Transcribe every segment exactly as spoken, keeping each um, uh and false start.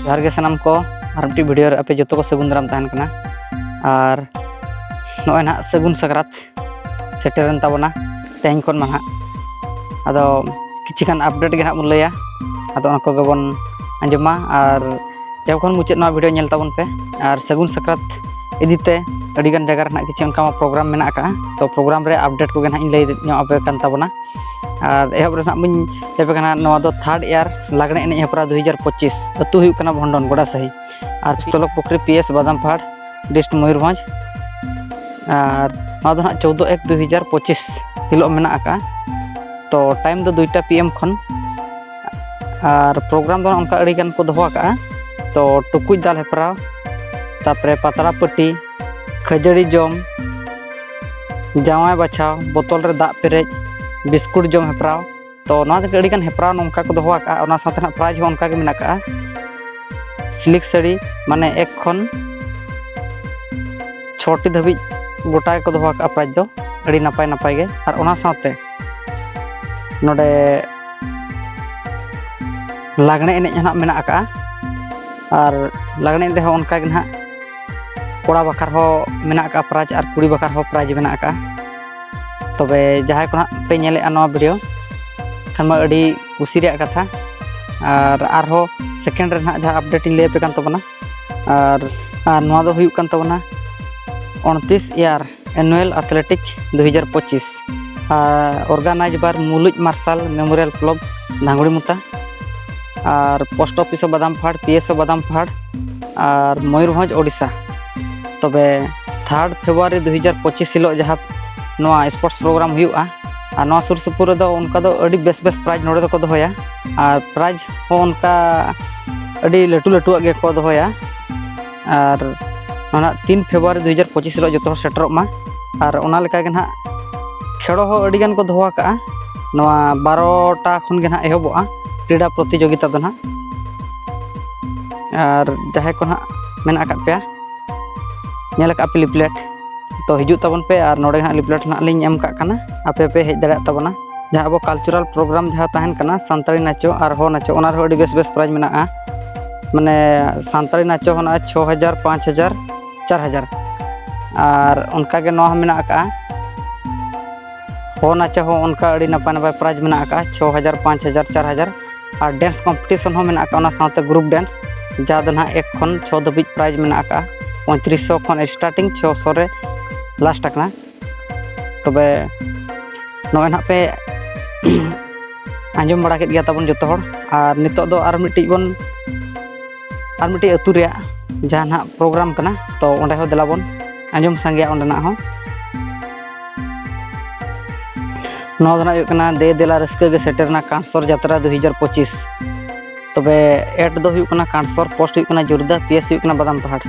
ᱡᱚᱦᱟᱨ ᱜᱮ ᱥᱟᱱᱟᱢ ᱠᱚ, ᱟᱨ ᱢᱤᱫᱴᱤᱡ ᱵᱷᱤᱰᱤᱭᱳ ᱨᱮ ᱟᱯᱮ ᱡᱚᱛᱚ ᱠᱚ ᱥᱟᱹᱜᱩᱱ ᱫᱟᱨᱟᱢ ᱛᱟᱦᱮᱱ ᱠᱟᱱᱟ᱾ ᱟᱨ ᱱᱚᱜᱼᱚᱭ ᱱᱟᱦᱟᱜ ᱥᱟᱹᱜᱩᱱ ᱥᱟᱠᱨᱟᱛ ᱥᱮᱴᱮᱨᱮᱱ ᱛᱟᱵᱚᱱᱟ ᱛᱮᱦᱮᱧ ᱠᱷᱚᱱ ᱢᱟ ᱱᱟᱦᱟᱜ᱾ ᱟᱫᱚ ᱠᱤᱪᱷᱩ ᱜᱟᱱ ᱟᱯᱰᱮᱴ ᱜᱮ ᱱᱟᱦᱟᱜ ᱵᱚᱱ ᱞᱟᱹᱭᱟ, ᱟᱫᱚ ᱚᱱᱟ ᱠᱚᱜᱮ ᱵᱚᱱ ᱟᱸᱡᱚᱢᱟ᱾ ᱟᱨ ᱮᱦᱚᱵ ᱠᱷᱚᱱ ᱢᱩᱪᱟᱹᱫ ᱱᱚᱣᱟ ᱵᱷᱤᱰᱤᱭᱳ ᱧᱮᱞ ᱛᱟᱵᱚᱱ ᱯᱮ᱾ ᱟᱨ ᱥᱟᱹᱜᱩᱱ ᱥᱟᱠᱨᱟᱛ ᱤᱫᱤ ᱛᱮ ᱟᱹᱰᱤ ᱜᱟᱱ ᱡᱟᱭᱜᱟ ᱨᱮ ᱱᱟᱦᱟᱜ ᱠᱤᱪᱷᱩ ᱚᱱᱠᱟ ᱢᱟ ᱯᱨᱳᱜᱨᱟᱢ ᱢᱮᱱᱟᱜ ᱟᱠᱟᱫᱼᱟ, ᱛᱚ ᱯᱨᱳᱜᱨᱟᱢ ᱨᱮ ᱟᱯᱰᱮᱴ ᱠᱚᱜᱮ ᱱᱟᱦᱟᱜ ᱤᱧ ᱞᱟᱹᱭ ᱧᱚᱜ ᱟᱯᱮ ᱠᱟᱱ ᱛᱟᱵᱚᱱᱟ᱾ ᱟᱨ ᱮᱦᱚᱵ ᱨᱮ ᱱᱟᱦᱟᱜ ᱵᱚᱱ ᱞᱟᱹᱭ ᱟᱯᱮ ᱠᱟᱱᱟ, ᱱᱚᱣᱟ ᱫᱚ ᱛᱷᱟᱨᱰ ᱤᱭᱟᱨ ᱞᱟᱜᱽᱬᱮ ᱮᱱᱮᱡ ᱦᱮᱯᱨᱟᱣ ᱫᱩ ᱦᱟᱡᱟᱨ ᱯᱚᱸᱪᱤᱥ, ᱟᱹᱛᱩ ᱦᱩᱭᱩᱜ ᱠᱟᱱᱟ ᱵᱷᱚᱱᱰᱚᱱ ᱜᱚᱰᱟ ᱥᱟᱹᱦᱤ, ᱟᱨ ᱯᱤᱥᱛᱚᱞᱚᱠ ᱯᱩᱠᱷᱨᱤ, ᱯᱤ ᱮᱥ ᱵᱟᱫᱟᱢᱯᱟᱦᱟᱲ, ᱰᱤᱥᱴ ᱢᱚᱭᱩᱨᱵᱷᱚᱸᱡᱽ᱾ ᱟᱨ ᱱᱚᱣᱟ ᱫᱚ ᱱᱟᱦᱟᱜ ᱪᱳᱫᱽᱫᱳ ᱮᱠ ᱫᱩ ᱦᱟᱡᱟᱨ ᱯᱚᱸᱪᱤᱥ ᱦᱤᱞᱳᱜ ᱢᱮᱱᱟᱜ ᱟᱠᱟᱫᱼᱟ᱾ ᱛᱚ ᱴᱟᱭᱤᱢ ᱫᱚ ᱫᱩᱭᱴᱟ ᱯᱤ ᱮᱢ ᱠᱷᱚᱱ᱾ ᱟᱨ ᱯᱨᱳᱜᱨᱟᱢ ᱫᱚ ᱱᱚᱝᱠᱟ ᱟᱹᱰᱤ ᱜᱟᱱ ᱠᱚ ᱫᱚᱦᱚ ᱟᱠᱟᱫᱼᱟ᱾ ᱛᱚ ᱴᱩᱠᱩᱡ ᱫᱟᱞ ᱦᱮᱯᱨᱟᱣ, ᱛᱟᱨᱯᱚᱨᱮ ᱯᱟᱛᱲᱟ ᱯᱟᱹᱴᱤ, ᱠᱷᱟᱹᱡᱟᱹᱲᱤ ᱡᱚᱢ, ᱡᱟᱶᱟᱭ ᱵᱟᱪᱷᱟᱣ, ᱵᱳᱛᱚᱞ ᱨᱮ ᱫᱟᱜ ᱯᱮᱨᱮᱡ, ᱵᱤᱥᱠᱩᱴ ᱡᱚᱢ ᱦᱮᱯᱨᱟᱣ᱾ ᱛᱚ ᱱᱚᱣᱟ ᱫᱚ ᱟᱹᱰᱤ ᱜᱟᱱ ᱦᱮᱯᱨᱟᱣ ᱱᱚᱝᱠᱟ ᱠᱚ ᱫᱚᱦᱚ ᱟᱠᱟᱫᱼᱟ᱾ ᱚᱱᱟ ᱥᱟᱶᱛᱮ ᱱᱟᱦᱟᱜ ᱯᱨᱟᱭᱤᱡᱽ ᱦᱚᱸ ᱚᱱᱠᱟ ᱜᱮ ᱢᱮᱱᱟᱜ ᱟᱠᱟᱫᱼᱟ᱾ ᱥᱤᱞᱤᱠ ᱥᱟᱹᱲᱤ, ᱢᱟᱱᱮ ᱮᱠ ᱠᱷᱚᱱ ᱪᱷᱚᱴᱤ ᱫᱷᱟᱹᱵᱤᱡ ᱜᱚᱴᱟ ᱜᱮᱠᱚ ᱫᱚᱦᱚ ᱟᱠᱟᱫᱼᱟ ᱯᱨᱟᱭᱤᱡᱽ ᱫᱚ, ᱟᱹᱰᱤ ᱱᱟᱯᱟᱭ ᱱᱟᱯᱟᱭ ᱜᱮ᱾ ᱟᱨ ᱚᱱᱟ ᱥᱟᱶᱛᱮ ᱱᱚᱰᱮ ᱞᱟᱜᱽᱬᱮ ᱮᱱᱮᱡ ᱦᱚᱸ ᱱᱟᱦᱟᱜ ᱢᱮᱱᱟᱜ ᱟᱠᱟᱫᱼᱟ᱾ ᱟᱨ ᱞᱟᱜᱽᱬᱮ ᱮᱱᱮᱡ ᱨᱮᱦᱚᱸ ᱚᱱᱠᱟ ᱜᱮ ᱱᱟᱦᱟᱜ ᱠᱚᱲᱟ ᱵᱟᱠᱷᱨᱟ ᱦᱚᱸ ᱢᱮᱱᱟᱜ ᱟᱠᱟᱫᱼᱟ ᱯᱨᱟᱭᱤᱡᱽ, ᱟᱨ ᱠᱩᱲᱤ ᱵᱟᱠᱷᱨᱟ ᱦᱚᱸ ᱯᱨᱟᱭᱤᱡᱽ ᱢᱮᱱᱟᱜ ᱟᱠᱟᱫᱼᱟ᱾ ᱛᱚᱵᱮ ᱡᱟᱦᱟᱸᱭ ᱠᱚ ᱱᱟᱦᱟᱜ ᱯᱮ ᱧᱮᱞᱮᱫᱼᱟ ᱱᱚᱣᱟ ᱵᱷᱤᱰᱤᱭᱳ, ᱠᱷᱟᱱ ᱢᱟ ᱟᱹᱰᱤ ᱠᱩᱥᱤ ᱨᱮᱭᱟᱜ ᱠᱟᱛᱷᱟ᱾ ᱟᱨ ᱟᱨᱦᱚᱸ ᱥᱮᱠᱮᱱᱰ ᱨᱮ ᱱᱟᱦᱟᱜ ᱡᱟᱦᱟᱸ ᱟᱯᱰᱮᱴ ᱤᱧ ᱞᱟᱹᱭ ᱟᱯᱮ ᱠᱟᱱ ᱛᱟᱵᱚᱱᱟ᱾ ᱟᱨ ᱟᱨ ᱱᱚᱣᱟ ᱫᱚ ᱦᱩᱭᱩᱜ ᱠᱟᱱ ᱛᱟᱵᱚᱱᱟ ᱩᱱᱛᱨᱤᱥ ᱤᱭᱟᱨ ᱮᱱᱩᱭᱟᱞ ᱟᱛᱷᱞᱮᱴᱤᱠ ᱫᱩ ᱦᱟᱡᱟᱨ ᱯᱚᱸᱪᱤᱥ, ᱟᱨ ᱚᱨᱜᱟᱱᱟᱭᱤᱡᱽ ᱵᱟᱭ ᱢᱩᱞᱩᱡ ᱢᱟᱨᱥᱟᱞ ᱢᱮᱢᱳᱨᱤᱭᱟᱞ ᱠᱞᱟᱵᱽ ᱫᱷᱟᱝᱜᱩᱲᱤ ᱢᱩᱛᱟ, ᱟᱨ post office of Badampahar, P S of Badampahar, ᱟᱨ ᱢᱚᱭᱩᱨᱵᱷᱚᱸᱡᱽ, ᱳᱰᱤᱥᱟ᱾ ᱛᱚᱵᱮ ᱛᱷᱟᱨᱰ ᱯᱷᱮᱵᱽᱨᱩᱣᱟᱨᱤ ᱫᱩ ᱦᱟᱡᱟᱨ ᱯᱚᱸᱪᱤᱥ ᱦᱤᱞᱳᱜ ᱡᱟᱦᱟᱸ ᱱᱚᱣᱟ ᱥᱯᱳᱨᱴᱥ ᱯᱨᱳᱜᱨᱟᱢ ᱦᱩᱭᱩᱜᱼᱟ, ᱟᱨ ᱱᱚᱣᱟ ᱥᱩᱨ ᱥᱩᱯᱩᱨ ᱨᱮᱫᱚ ᱚᱱᱠᱟ ᱫᱚ ᱟᱹᱰᱤ ᱵᱮᱥ ᱵᱮᱥ ᱯᱨᱟᱭᱤᱡᱽ ᱱᱚᱰᱮ ᱫᱚᱠᱚ ᱫᱚᱦᱚᱭᱟ, ᱟᱨ ᱯᱨᱟᱭᱤᱡᱽ ᱦᱚᱸ ᱚᱱᱠᱟ ᱟᱹᱰᱤ ᱞᱟᱹᱴᱩ ᱞᱟᱹᱴᱩᱣᱟᱜ ᱜᱮᱠᱚ ᱫᱚᱦᱚᱭᱟ᱾ ᱟᱨ ᱚᱱᱟ ᱛᱤᱱ ᱯᱷᱮᱵᱽᱨᱩᱣᱟᱨᱤ ᱫᱩ ᱦᱟᱡᱟᱨ ᱯᱚᱸᱪᱤᱥ ᱦᱤᱞᱳᱜ ᱡᱚᱛᱚ ᱦᱚᱲ ᱥᱮᱴᱮᱨᱚᱜ ᱢᱟ᱾ ᱟᱨ ᱚᱱᱟ ᱞᱮᱠᱟ ᱜᱮ ᱱᱟᱦᱟᱜ ᱠᱷᱮᱲᱚ ᱦᱚᱸ ᱟᱹᱰᱤ ᱜᱟᱱ ᱠᱚ ᱫᱚᱦᱚ ᱟᱠᱟᱫᱼᱟ᱾ ᱱᱚᱣᱟ ᱵᱟᱨᱚᱴᱟ ᱠᱷᱚᱱ ᱜᱮ ᱱᱟᱦᱟᱜ ᱮᱦᱚᱵᱚᱜᱼᱟ ᱠᱨᱤᱰᱟ ᱯᱨᱚᱛᱤᱡᱳᱜᱤᱛᱟ ᱫᱚ ᱱᱟᱦᱟᱜ᱾ ᱟᱨ ᱡᱟᱦᱟᱸᱭ ᱠᱚ ᱱᱟᱦᱟᱜ ᱢᱮᱱᱟᱜ ᱟᱠᱟᱫ ᱯᱮᱭᱟ, ᱧᱮᱞ ᱟᱠᱟᱫ ᱯᱮ ᱞᱤᱯᱞᱮᱴ, ᱛᱚ ᱦᱤᱡᱩᱜ ᱛᱟᱵᱚᱱ ᱯᱮ᱾ ᱟᱨ ᱱᱚᱰᱮ ᱱᱟᱦᱟᱜ ᱞᱤᱯᱞᱮᱴ ᱱᱟᱦᱟᱜ ᱞᱤᱧ ᱮᱢ ᱠᱟᱜ ᱠᱟᱱᱟ, ᱟᱯᱮ ᱯᱮ ᱦᱮᱡ ᱫᱟᱲᱮᱭᱟᱜ ᱛᱟᱵᱚᱱᱟ᱾ ᱡᱟᱦᱟᱸ ᱟᱵᱚ ᱠᱟᱞᱪᱟᱨᱟᱞ ᱯᱨᱳᱜᱨᱟᱢ ᱡᱟᱦᱟᱸ ᱛᱟᱦᱮᱱ ᱠᱟᱱᱟ, ᱥᱟᱱᱛᱟᱲᱤ ᱱᱟᱪᱚ ᱟᱨ ᱦᱚ ᱱᱟᱪᱚ, ᱚᱱᱟ ᱨᱮᱦᱚᱸ ᱟᱹᱰᱤ ᱵᱮᱥ ᱵᱮᱥ ᱯᱨᱟᱭᱤᱡᱽ ᱢᱮᱱᱟᱜᱼᱟ᱾ ᱢᱟᱱᱮ ᱥᱟᱱᱛᱟᱲᱤ ᱱᱟᱪᱚ ᱦᱚᱸ ᱢᱮᱱᱟᱜᱼᱟ ᱪᱷᱚ ᱦᱟᱡᱟᱨ, ᱯᱟᱸᱪ ᱦᱟᱡᱟᱨ, ᱪᱟᱨ ᱦᱟᱡᱟᱨ᱾ ᱟᱨ ᱚᱱᱠᱟᱜᱮ ᱱᱚᱣᱟ ᱦᱚᱸ ᱢᱮᱱᱟᱜ ᱟᱠᱟᱫᱼᱟ, ᱦᱚ ᱱᱟᱪᱚ ᱦᱚᱸ ᱚᱱᱠᱟ ᱟᱹᱰᱤ ᱱᱟᱯᱟᱭ ᱱᱟᱯᱟᱭ ᱯᱨᱟᱭᱤᱡᱽ ᱢᱮᱱᱟᱜ ᱟᱠᱟᱫᱼᱟ, ᱪᱷᱚ ᱦᱟᱡᱟᱨ, ᱯᱟᱸᱪ ᱦᱟᱡᱟᱨ, ᱪᱟᱨ ᱦᱟᱡᱟᱨ᱾ ᱟᱨ ᱰᱮᱱᱥ ᱠᱚᱢᱯᱤᱴᱤᱥᱚᱱ ᱦᱚᱸ ᱢᱮᱱᱟᱜ ᱟᱠᱟᱫᱼᱟ, ᱚᱱᱟ ᱥᱟᱶᱛᱮ ᱜᱨᱩᱯ ᱰᱮᱱᱥ, ᱡᱟᱦᱟᱸ ᱫᱚ ᱱᱟᱦᱟᱜ ᱮᱠ ᱠᱷᱚᱱ ᱪᱷᱚ ᱫᱷᱟᱹᱵᱤᱡ ᱯᱨᱟᱭᱤᱡᱽ ᱢᱮᱱᱟᱜ ᱟᱠᱟᱫᱼᱟ᱾ ᱯᱚᱸᱭᱛᱨᱤᱥ ᱥᱚ ᱠᱷᱚᱱ ᱥᱴᱟᱨᱴᱤᱝ, ᱪᱷᱚ ᱥᱚ ᱨᱮ ᱞᱟᱥᱴ ᱟᱠᱟᱱᱟ᱾ ᱛᱚᱵᱮ ᱱᱚᱜᱼᱚᱭ ᱱᱟᱦᱟᱜ ᱯᱮ ᱟᱸᱡᱚᱢ ᱵᱟᱲᱟ ᱠᱮᱫ ᱜᱮᱭᱟ ᱛᱟᱵᱚᱱ ᱡᱚᱛᱚ ᱦᱚᱲ᱾ ᱟᱨ ᱱᱤᱛᱚᱜ ᱫᱚ ᱟᱨ ᱢᱤᱫᱴᱤᱡ ᱵᱚᱱ, ᱟᱨ ᱢᱤᱫᱴᱤᱡ ᱟᱹᱛᱩ ᱨᱮᱭᱟᱜ ᱡᱟᱦᱟᱸ ᱱᱟᱦᱟᱜ ᱯᱨᱳᱜᱨᱟᱢ ᱠᱟᱱᱟ, ᱛᱚ ᱚᱸᱰᱮ ᱦᱚᱸ ᱫᱮᱞᱟ ᱵᱚᱱ ᱟᱸᱡᱚᱢ ᱥᱟᱸᱜᱮᱭᱟ ᱚᱸᱰᱮᱱᱟᱜ ᱦᱚᱸ᱾ ᱱᱚᱣᱟ ᱫᱚ ᱱᱟᱦᱟᱜ ᱦᱩᱭᱩᱜ ᱠᱟᱱᱟ ᱫᱮ ᱫᱮᱞᱟ ᱨᱟᱹᱥᱠᱟᱹ ᱜᱮ ᱥᱮᱴᱮᱨ ᱮᱱᱟ ᱠᱟᱱᱥᱚᱨ ᱡᱟᱛᱨᱟ ᱫᱩ ᱦᱟᱡᱟᱨ ᱯᱚᱸᱪᱤᱥ᱾ ᱛᱚᱵᱮ ᱮᱰ ᱫᱚ ᱦᱩᱭᱩᱜ ᱠᱟᱱᱟ ᱠᱟᱱᱥᱚᱨ, ᱯᱳᱥᱴ ᱦᱩᱭᱩᱜ ᱠᱟᱱᱟ ᱡᱳᱨᱫᱟ, ᱯᱤ ᱮᱥ ᱦᱩᱭᱩᱜ ᱠᱟᱱᱟ ᱵᱟᱫᱟᱢ ᱯᱟᱦᱟᱲ᱾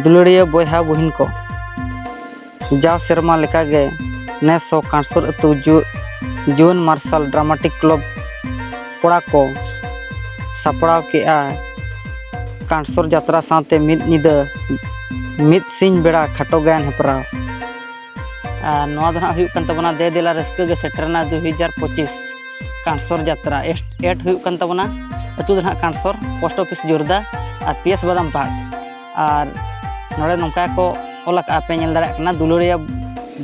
ᱫᱩᱞᱟᱹᱲᱤᱭᱟᱹ ᱵᱚᱭᱦᱟ ᱵᱩᱦᱤᱱ ᱠᱚ, ᱡᱟᱣ ᱥᱮᱨᱢᱟ ᱞᱮᱠᱟᱜᱮ ᱱᱮᱥ ᱦᱚᱸ ᱠᱟᱱᱥᱚᱨ ᱟᱹᱛᱩ ᱡᱩ-, ᱡᱩᱣᱟᱹᱱ ᱢᱟᱨᱥᱟᱞ ᱰᱨᱟᱢᱟᱴᱤᱠ ᱠᱞᱟᱵᱽ ᱠᱚᱲᱟ ᱠᱚ ᱥᱟᱯᱲᱟᱣ ᱠᱮᱜᱼᱟ ᱠᱟᱱᱥᱚᱨ ᱡᱟᱛᱨᱟ ᱥᱟᱶᱛᱮ ᱢᱤᱫ ᱧᱤᱫᱟᱹ, ᱢᱤᱫ ᱥᱤᱧ ᱵᱮᱲᱟ ᱠᱷᱟᱴᱚ ᱜᱟᱭᱟᱱ ᱦᱮᱯᱨᱟᱣ᱾ ᱟᱨ ᱱᱚᱣᱟ ᱫᱚ ᱱᱟᱦᱟᱜ ᱦᱩᱭᱩᱜ ᱠᱟᱱ ᱛᱟᱵᱚᱱᱟ ᱫᱮ ᱫᱮᱞᱟ ᱨᱟᱹᱥᱠᱟᱹ ᱜᱮ ᱥᱮᱴᱮᱨᱮᱱᱟ ᱫᱩ ᱦᱟᱡᱟᱨ ᱯᱚᱸᱪᱤᱥ ᱠᱟᱱᱥᱚᱨ ᱡᱟᱛᱨᱟ᱾ ᱮᱥ-, ᱮᱰ ᱦᱩᱭᱩᱜ ᱠᱟᱱ ᱛᱟᱵᱚᱱᱟ ᱟᱹᱛᱩ ᱫᱚ ᱱᱟᱦᱟᱜ ᱠᱟᱱᱥᱚᱨ, ᱯᱳᱥᱴ ᱚᱯᱷᱤᱥ ᱡᱳᱨᱫᱟ ᱟᱨ ᱯᱤ ᱮᱥ ᱵᱟᱫᱟᱢ ᱯᱟᱦᱟᱲ᱾ ᱟᱨ ᱱᱚᱰᱮ ᱱᱚᱝᱠᱟ ᱠᱚ ᱚᱞ ᱟᱠᱟᱫᱼᱟ, ᱯᱮ ᱧᱮᱞ ᱫᱟᱲᱮᱭᱟᱜ ᱠᱟᱱᱟ, ᱫᱩᱞᱟᱹᱲᱤᱭᱟᱹ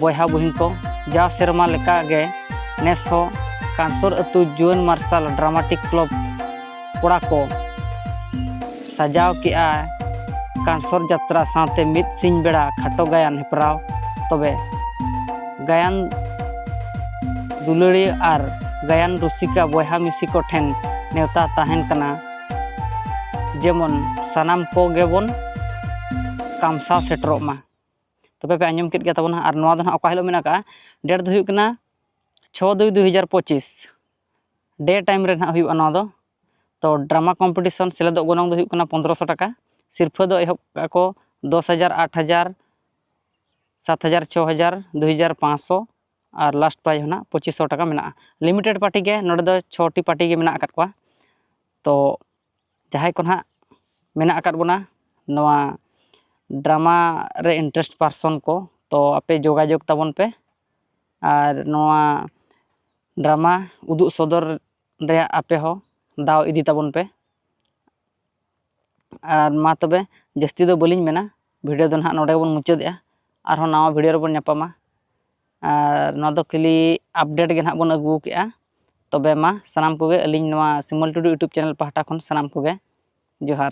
ᱵᱚᱭᱦᱟ ᱵᱩᱦᱤᱱ ᱠᱚ, ᱡᱟᱣ ᱥᱮᱨᱢᱟ ᱞᱮᱠᱟᱜᱮ ᱱᱮᱥ ᱦᱚᱸ ᱠᱟᱱᱥᱚᱨ ᱟᱹᱛᱩ ᱡᱩᱣᱟᱹᱱ ᱢᱟᱨᱥᱟᱞ ᱰᱨᱟᱢᱟᱴᱤᱠ ᱠᱞᱟᱵᱽ ᱠᱚᱲᱟ ᱠᱚ ᱥᱟᱡᱟᱣ ᱠᱮᱜᱼᱟ ᱠᱟᱱᱥᱚᱨ ᱡᱟᱛᱨᱟ ᱥᱟᱶᱛᱮ ᱢᱤᱫ ᱥᱤᱧ ᱵᱮᱲᱟ ᱠᱷᱟᱴᱚ ᱜᱟᱭᱟᱱ ᱦᱮᱯᱨᱟᱣ᱾ ᱛᱚᱵᱮ ᱜᱟᱭᱟᱱ ᱫᱩᱞᱟᱹᱲᱤᱭᱟᱹ ᱟᱨ ᱜᱟᱭᱟᱱ ᱨᱩᱥᱤᱠᱟ ᱵᱚᱭᱦᱟ ᱢᱤᱥᱤ ᱠᱚ ᱴᱷᱮᱱ ᱱᱮᱣᱛᱟ ᱛᱟᱦᱮᱱ ᱠᱟᱱᱟ, ᱡᱮᱢᱚᱱ ᱥᱟᱱᱟᱢ ᱠᱚ ᱜᱮᱵᱚᱱ ᱠᱟᱢᱥᱟᱣ ᱥᱮᱴᱮᱨᱚᱜ ᱢᱟ᱾ ᱛᱚᱵᱮ ᱯᱮ ᱟᱸᱡᱚᱢ ᱠᱮᱫ ᱜᱮᱭᱟ ᱛᱟᱵᱚᱱᱟ᱾ ᱟᱨ ᱱᱚᱣᱟ ᱫᱚ ᱱᱟᱦᱟᱜ ᱚᱠᱟ ᱦᱤᱞᱳᱜ ᱢᱮᱱᱟᱜ ᱟᱠᱟᱫᱼᱟ? ᱰᱮᱴ ᱫᱚ ᱦᱩᱭᱩᱜ ᱠᱟᱱᱟ ᱪᱷᱚ ᱫᱩᱭ ᱫᱩ ᱦᱟᱡᱟᱨ ᱯᱚᱸᱪᱤᱥ, ᱰᱮ ᱴᱟᱭᱤᱢ ᱨᱮ ᱱᱟᱦᱟᱜ ᱦᱩᱭᱩᱜᱼᱟ ᱱᱚᱣᱟ ᱫᱚ᱾ ᱛᱚ ᱰᱨᱟᱢᱟ ᱠᱚᱢᱯᱤᱴᱤᱥᱚᱱ ᱥᱮᱞᱮᱫᱚᱜ ᱜᱚᱱᱚᱝ ᱫᱚ ᱦᱩᱭᱩᱜ ᱠᱟᱱᱟ ᱯᱚᱱᱫᱽᱨᱚᱥᱚ ᱴᱟᱠᱟ᱾ ᱥᱤᱨᱯᱷᱟᱹ ᱫᱚ ᱮᱦᱚᱵ ᱟᱠᱚ ᱫᱚᱥ ᱦᱟᱡᱟᱨ, ᱟᱴ ᱦᱟᱡᱟᱨ, ᱥᱟᱛ ᱦᱟᱡᱟᱨ, ᱪᱷᱚ ᱦᱟᱡᱟᱨ, ᱫᱩ ᱦᱟᱡᱟᱨ ᱯᱟᱸᱪᱥᱚ, ᱟᱨ ᱞᱟᱥᱴ ᱯᱨᱟᱭᱤᱡᱽ ᱦᱚᱸ ᱱᱟᱦᱟᱜ ᱯᱚᱸᱪᱤᱥ ᱥᱚ ᱴᱟᱠᱟ ᱢᱮᱱᱟᱜᱼᱟ᱾ ᱞᱤᱢᱤᱴᱮᱰ ᱯᱟᱨᱴᱤ ᱜᱮ, ᱱᱚᱰᱮ ᱫᱚ ᱪᱷᱚᱴᱤ ᱯᱟᱨᱴᱤ ᱜᱮ ᱢᱮᱱᱟᱜ ᱟᱠᱟᱫ ᱠᱚᱣᱟ᱾ ᱛᱚ ᱡᱟᱦᱟᱸᱭ ᱠᱚ ᱱᱟᱦᱟᱜ ᱢᱮᱱᱟᱜ ᱟᱠᱟᱫ ᱵᱚᱱᱟ ᱱᱚᱣᱟ ᱰᱨᱟᱢᱟ ᱨᱮ ᱤᱱᱴᱟᱨᱮᱥᱴ ᱯᱟᱨᱥᱚᱱ ᱠᱚ, ᱛᱚ ᱟᱯᱮ ᱡᱳᱜᱟᱡᱳᱜᱽ ᱛᱟᱵᱚᱱ ᱯᱮ᱾ ᱟᱨ ᱱᱚᱣᱟ ᱰᱨᱟᱢᱟ ᱩᱫᱩᱜ ᱥᱚᱫᱚᱨ ᱨᱮᱭᱟᱜ ᱟᱯᱮ ᱦᱚᱸ ᱫᱟᱣ ᱤᱫᱤ ᱛᱟᱵᱚᱱ ᱯᱮ᱾ ᱟᱨ ᱢᱟ ᱛᱚᱵᱮ, ᱡᱟᱹᱥᱛᱤ ᱫᱚ ᱵᱟᱹᱞᱤᱧ ᱢᱮᱱᱟ, video ᱫᱚ ᱱᱟᱦᱟᱜ ᱱᱚᱰᱮ ᱜᱮᱵᱚᱱ ᱢᱩᱪᱟᱹᱫᱮᱜᱼᱟ᱾ ᱟᱨᱦᱚᱸ ᱱᱟᱣᱟ video ᱨᱮᱵᱚᱱ ᱧᱟᱯᱟᱢᱟ᱾ ᱟᱨ ᱱᱚᱣᱟ ᱫᱚ ᱠᱷᱟᱹᱞᱤ update ᱜᱮ ᱱᱟᱦᱟᱜ ᱵᱚᱱ ᱟᱹᱜᱩ ᱠᱮᱜᱼᱟ᱾ ᱛᱚᱵᱮ ᱢᱟ ᱥᱟᱱᱟᱢ ᱠᱚᱜᱮ, ᱟᱹᱞᱤᱧ ᱱᱚᱣᱟ ᱥᱤᱢᱚᱞ ᱴᱩᱰᱩ YouTube channel ᱯᱟᱦᱴᱟ ᱠᱷᱚᱱ ᱥᱟᱱᱟᱢ ᱠᱚᱜᱮ ᱡᱚᱦᱟᱨ᱾